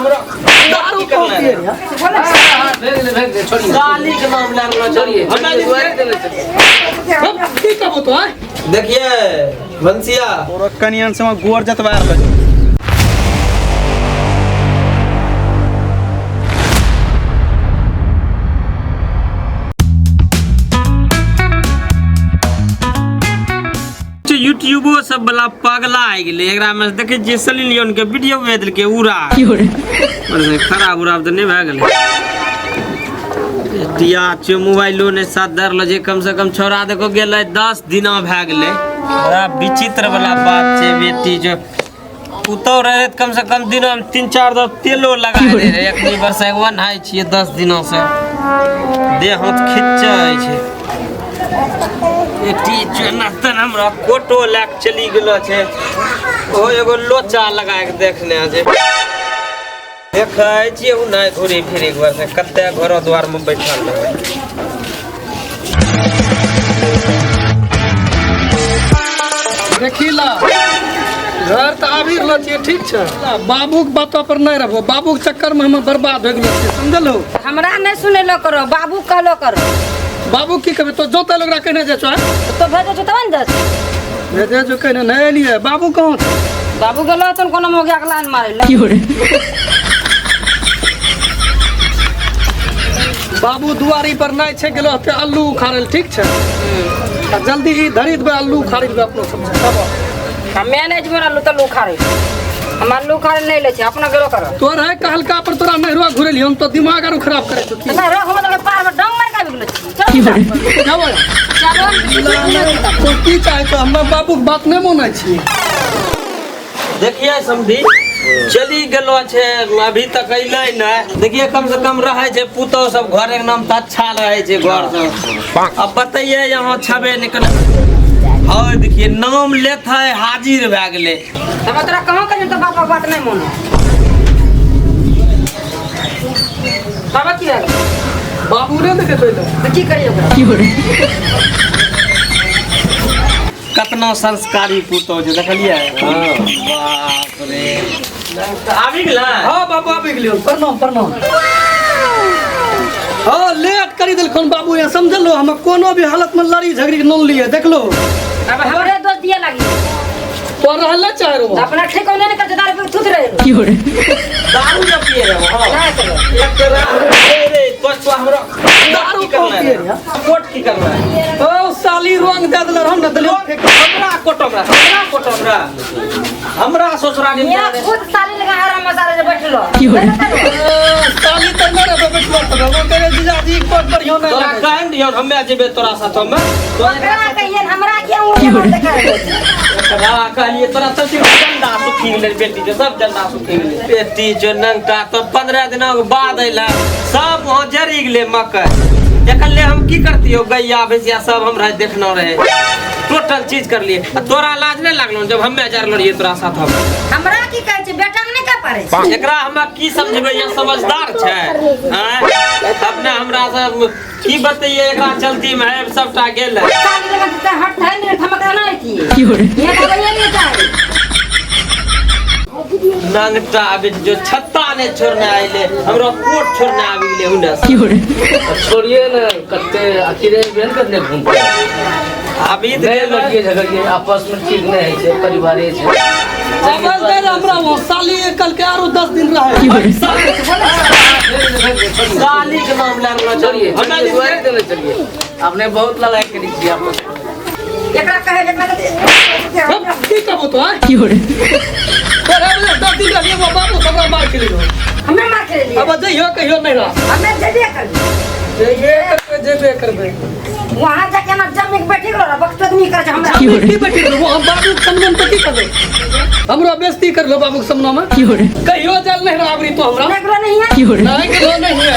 हमरा दारू की कहाँ करना पिए है? रे? हाँ, भेज दे, भेज दे, छोड़िए। साली के नाम ले रहलो छोड़िए, हमरा छोड़िए, दुआरे देने चलिए। हम की कहबो तो आय? देखिए भंसिया तोरा कनियन से गोर जतवा रहल छौ। यूट्यूबो सब वाला पगला आइ गेलै। एकरा में देखै छियै सनी लियोन के वीडियो भेज देलकै उड़ा। अरे खराब उड़ाब तऽ नहि भए गेलै? टिया छै मोबाइलो नहि साथ दऽ रहलो छै। कम से कम छौड़ा देखो गेलै 10 दिना भए गेलै। बड़ा विचित्र वाला बात छै। बेटी जो पुतहु रहै तऽ कम से कम दिनोमे 3-4 दफ तेलो लगा दे रहै। एखनी बस एगो नहाय छियै 10 दिना से देह हाथ खिच्चै छै। बेटी जो तन हमरा कोटो लए कऽ चलि गेलो छै। ओ एगो लोचा लगा के देखने छै। देखै छियै ओ नहि घुरी फिरी के बस कते घरो द्वार में बैठल रहै। देखी ला घर तऽ आबि रहलो छियै, ठीक छै। बाबूके बातो पर नहि रहबो, बाबूके चक्करमे हम बर्बाद हो गेलो छियै, समझलहो? हमरा नहि सुनेलो करो, बाबू कहलो करो। बाबू की कहबै? तो जोतै ओकरा कहने जाइ छौ? तो भेजै छौ तब ने जाइ छौ। भेजै छौ कहने नहि एलियै। बाबू कहाँ छै? बाबू गेलो हतन कोनो मोगिया के लाइन मारै लए। बाबू दुआरी पर नहि छै, गेलो हते अल्लू उखाड़ै लए, ठीक छै? आ जल्दी ई धरि देबै, अल्लू उखाड़ि देबै अपनो सब छै। तब हमे नहि जेबै अल्लू तल्लू उखाड़ै, हम अल्लू उखाड़ै नहि लै छी, अपना गेलो करो। तोर है कहलका पर तोरा नहरुआ घुरेलियो हम तो दिमाग आरो खराब करे छौ की? नहि रह, हम तऽ पार में डंग मारि के आबि गेलो छी। चल जाबो। चलो। तो की चाहे छौ? हमरा बाबूके बात नहि मानै छी। देखिए समधी चली गेलो छै, अभी तक अइलै नहि। देखिए कम से कम रहै छै पुतहु सब घरे के नाम तऽ अच्छा रहै छै घर सब। अब बतैये यहाँ छबे निकल। हाँ देखिए नाम लेत है हाजिर भए गेलै। हम तोरा कहाँ कहियो तो बाप बात नहीं मानो। बाबा की भेल? बाबू ने देखे तो तऽ की करियै ओकरा? कतना संस्कारी पुतहु छै देखलियै? बाप रे, आबि गेलै। हाँ बाबू आबि गेलियो, प्रणाम प्रणाम। हाँ लेट करी देलखुन बाबू यहाँ, समझलो? हम कोनो भी हालत में लड़ी झगड़ी के नोन लिए देखलो। अब हमरे दोष दिए लागी। तो रहल नहीं चाहे रो। तऽ अपना ठीक नहीं करते, दारू पी के थूथ रहे। दारू जब पिए रहे हाँ। नहि करो। एकरा रे रे तो तो हमरा दारू की करना कहाँ है? पिए रे? कोट की करना है? ओ साली रंग दे देल हम न देलियो। हमरा कोट, हमरा हमरा कोट, हमरा हमरा ससुराली में यहाँ खुद साली लगा आराम मसाले से बैठलो। साली तो नहीं रहे बैठलो तो वो करे जीजाजी कोट पर यो नहीं तोरा लगे। कहम दियो हमे जेबे तोरा साथ में। ओकरा कहियन हमरा किया उंगली देखा रहल छै? एकरा कहलिए तोरा सब चीज जंडा सुखी गेलै। बेटी के सब जंडा सुखी गेलै। बेटी जो नंगटा तो 15 दिना के बाद अइला सब वहाँ जरी गेलै मकई। एकर ले हम की करतियो? गैया भैंसिया सब हमरा देखना रहे, टोटल चीज कर लिए। आ तोरा लाज नहीं लागलो जब हमे जरलो रहिए तोरा साथ हम? हमरा की कहै छै, बेटा के नहि कह पारै छै। एकरा हमरा की समझबै? ये समझदार छै आँय? अपने हमरा सब की बतैये, एकरा चलती में है सबटा गेल है। साली लगा तऽ हट है नहीं, हम केना अइतियै? यहाँ तऽ आबैये नहि चाहे। नंगटा अभी जो छत्ता नहीं छोड़ने आइले, हमरो कोट छोड़ने आबि गेलै हुने से। छोड़िए ने, कते अकेले बेन करने घूमते। अभी तऽ नहीं गेलै। लड़िए झगड़िए, आपस में ठीक नहीं है छै, परिवारे छै। आवाज दे रहे हमरा वो साली कल के आरो 10 दिन रहे। साली के नाम ले रहलो छोड़िए, हमरा छोड़िए, दुआरे देने चलिए। आपने बहुत लड़ाई करी थी आपस में। एकरा कहै एकरा हम की कहबो तो आय? तोरा बजे 10 दिन रहिए वो बाबू हमरा मार के लियो। हमे मार के लिए। अब जइयो कहियो नहीं रह। हमे जेबे करबै। जेबे करबै, जेबे करबै। वहाँ जाके ना जमी के बैठी गेलो, वक्त नहीं कर छै हमरा। हम की बैठी रहबो? हम बाबू के सामने में तो की करबै? हमरो बेइज्जती कर लो बाबू के सामने में। कहियो जल नहीं रह आबरी तो हमरा। नहीं गेलो नहीं है। नहीं गेलो नहीं है।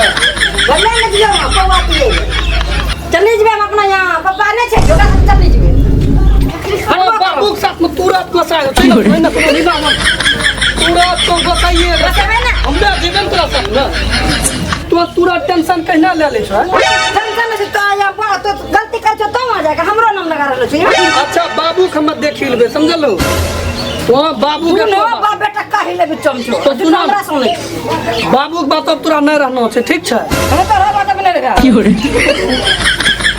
भले नहीं दियो पौआ पिए। चली जेबै हम अपना यहाँ, पप्पा नहि छै, ओकरा साथ चली जेबै। हम बाबू के साथ में तुरंत बसाए चल कोई ना कोनो नहीं बाबू तुरंत तो बसाइए। बसेबै ने। हमरा जीवन तोरा साथ ना तो तुरंत टेंशन कहिना ले ले छो? टेंशन नहि छै, तो यहाँ बड़ा तो गलती कर छौ तो वहाँ जाके हमरो नाम लगा रहलो छै। अच्छा बाबू के हम देखी लेबै, समझलो? तो बाबू के दुनो बाप बेटा काहे ले चमचो तो सुना। हमरा सुनै बाबू के बात अब तोरा नहीं रहना छै, ठीक छै? हम तो रह बात नहीं रहा।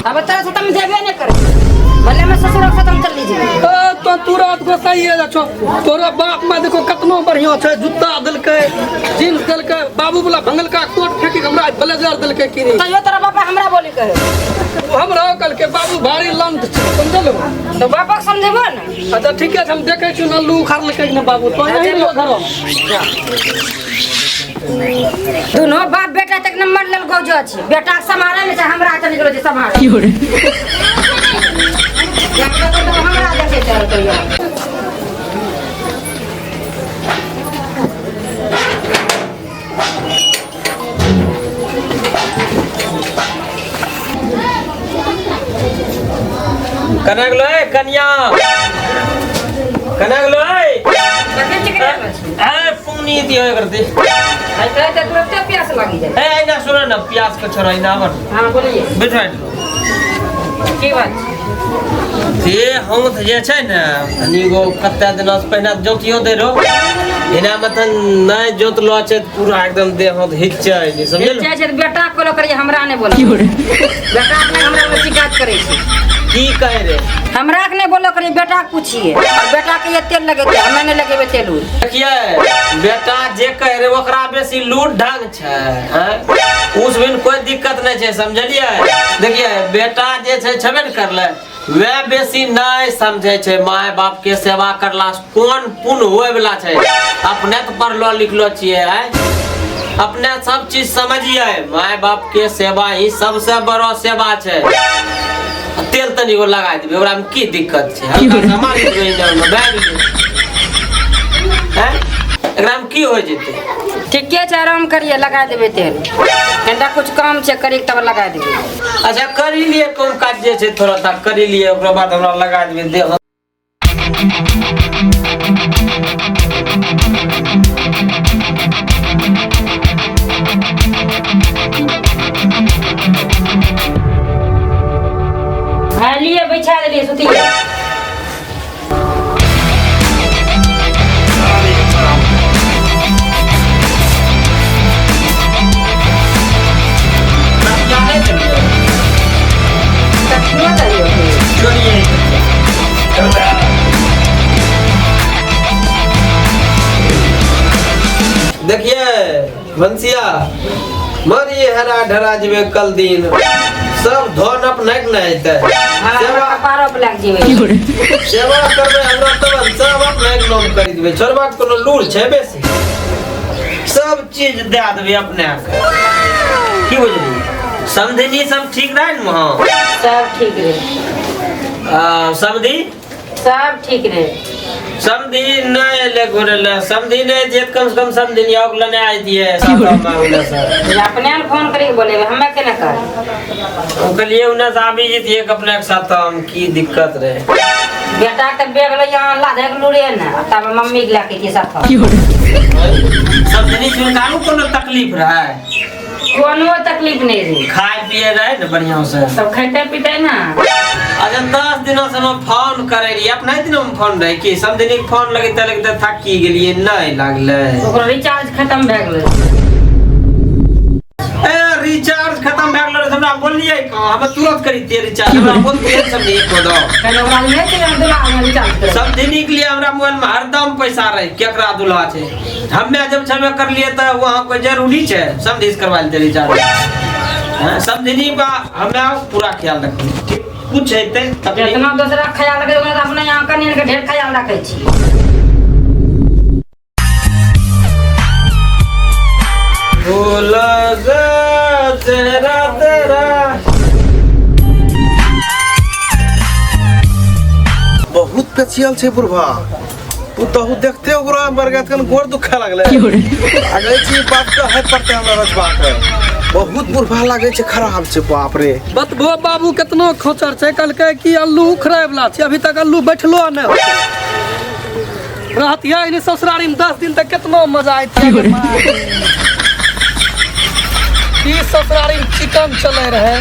अब तेरा साथ हम जेबे नहीं करे, भले मैं ससुर के साथ हम चल लीजिए। ए, तो तुरंत गोसाइए जा छो। तोरा बाप माय देखो कतनो बढ़िया छै, जूता देलकै, जींस देलकै, बाबू वाला भंगलका कोट फेंकी के हमरा ब्लेजर देलकै किनी। तैयो तोरा बापा हमरा बोली कहे। हमरा कहलकै बाबू भारी लंट छै, समझलहो? तो बापा के समझेबो ने। अच्छा ठीके छै, हम देखै छी नल्लू उखाड़लकै कि ने बाबू। तो यही रहो घरो। दुनो बाप बेटा तक नंबर लेल गौजो छै, बेटा के सम्हारे नहि छै, हमरा चलि गेलो छै सम्हारे। हमरा देखै छै तैयो। कना गेलो ए कनिया, कना गेलो ए? कते चिकरे रहल छी? ए पुनी दियो एकर दे। आइ काल्हि तऽ तुरते प्यास लागि जाइ। ए ना सुनो ना, प्यास के छोड़ा ना आवर। हाँ बोलिए। बैठो। की बात? से हम तऽ जे छै ने तनी गो कते दिन से पहिने जोतियो दे रहो, एना मतलब नहि जोतलो छै तऽ पूरा एकदम देह हाथ हिचै छै, समझल? हिचै छै तऽ बेटा के बोलो करिए, हमरा नहि बोलो। बेटा के नहि हमरा में शिकायत करै छै। की कहे रे? हमरा के नहि बोलो करिए, बेटा के पूछिए। और बेटा के ये तेल लगेते, हमे नहि लगेबै तेल उल। देखिए बेटा जे कहे रे ओकरा बेसी लूट ढंग छै, हैं? उस बिन कोई दिक्कत नहीं छै, समझलिए? देखिए बेटा जे छै छबे ने करले, वे बेसी नहीं समझे छै my बाप के सेवा करला से कोन पुण्य होए वाला छै। अपने तो पढ़लो लिखलो छिए, हैं? अपने सब चीज समझिए, my बाप के सेवा ही सबसे बड़ो सेवा छै। तेल तनी गो लगा देबै, ओकरा में की दिक्कत छै? हल्का सा मारि देबै इंजन में, भए गेलै। हैं? एकरा में की हो जेतै? ठीके छै, आराम करिए, लगा देबै तेल। कनिटा कुछ काम छै करी तब लगा देबै। अच्छा करी लिए काम काज जे छै थोड़ा सा करी लिए, ओकरा बाद हमरा लगा देबै देह। हाँ, लिए बैठा देलिए सुतिए। देखिए भंसिया मरी हरा ढरा जेबे कल दिन, सब धन अपने के नहीं हेतै। सेवा कपारो पर लाग जेबै। सेवा करबै हमरा तब सब अपने के नाम करी देबै, छोड़बाक कोनो लूर छै बेसी, सब चीज दए देबै अपने के। की बुझली समधिनी सब ठीक रहै ने वहाँ? सब ठीक रहे। समधि? सब ठीक रहे। समधि नहीं एलै घुरै लए, समधि नहीं जे कम से कम समधि योग लेने आइ दिए साथ में उन्हें से। अपने ने फोन करी के बोलेबै, हमे केना कर? हम कहलिए उन्हें से आबि जैतिए अपने के साथ, हम की दिक्कत रहे। बेटा के बैग ले यहाँ लादे के लूरे ने, तब मम्मी के लए के साथ। समधिनी सुनकारू कोनो तकलीफ रहे? कोनो तकलीफ नहीं रहे। खाए पिए रहे ने बढ़िया से? सब खाते पीते ना। अच्छा 10 दिनों से हम फोन करे रहिए, अपना दिनों में फोन रहे कि समधिनी के फोन लगते लगते थकी गेलिए, नहीं लागले। ओकरो रिचार्ज खत्म भए गेलै। ए रिचार्ज खत्म भए गेलै हमरा बोलिए कहाँ, हम तुरंत करी दिए रिचार्ज, हमरा बोलतिए समधिनी को दो। कने ओकरा नहि छै हम दुल्हा हमरा रिचार्ज करे। समधिनी के लिए हमरा मोबाइल में हरदम पैसा रहे, केकरा दुल्हा छै? हमे जब छबे कर लिए त वहाँ कोई जरूरी छै समधी से करवा लेते रिचार्ज। हां समधिनी का हमरा पूरा ख्याल रखू, ठीक? कुछ हेतै तकलीफ। जितना दोसरा ख्याल रखै ओकरा अपने यहाँ कनियन के ढेर ख्याल रखै छी। भूल तेरा तेरा। बहुत पेचियल छै बुढ़वा, पुतहु देखते ओकरा बरगद कन गोर दुखा लागलै। अगले छी बात कहै पड़तै हमरा रजबा के, बहुत बुढ़वा लागै छै, खराब छै बाप रे। बतबो बाबू केतनो खोचर छै, कहलकै कि अल्लू उखड़ै वाला छै, अभी तक अल्लू बैठलो नहि रहतियै इन्हीं ससुरारी में 10 दिन तक केतनो मजा आयत। ई ससुरारी में चिकन चले रहे।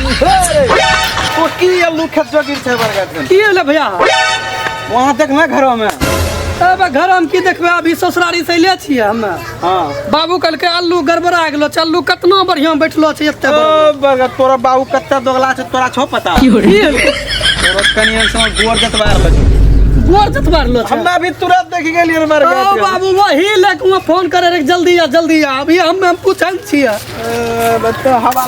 तो की अल्लू खेत जोगिर छै बरगद कन? की होलै भैया? वहाँ देख ना घरों में। अब घर हम की देखबै, अभी ससुरारी से अयले छियै हमे। हाँ। बाबू कहलकै अल्लू गड़बड़ा गेलो छै, अल्लू कतना बढ़िया बैठलो छै एते। ओ बरगद, तोरा बाबू कत्ता दोगला छै तोरा छौ पता? तोरा कनियन से गोर जतवा रहल छौ। गोर जतवा रहलो छै। हमे अभी तुरंत देखि गेलियै रे बरगद। ओ बाबू वही लेके वहाँ फोन करे रे, जल्दी आ जल्दी आ। अभी हम पूछल छियै। बच्चा हवा।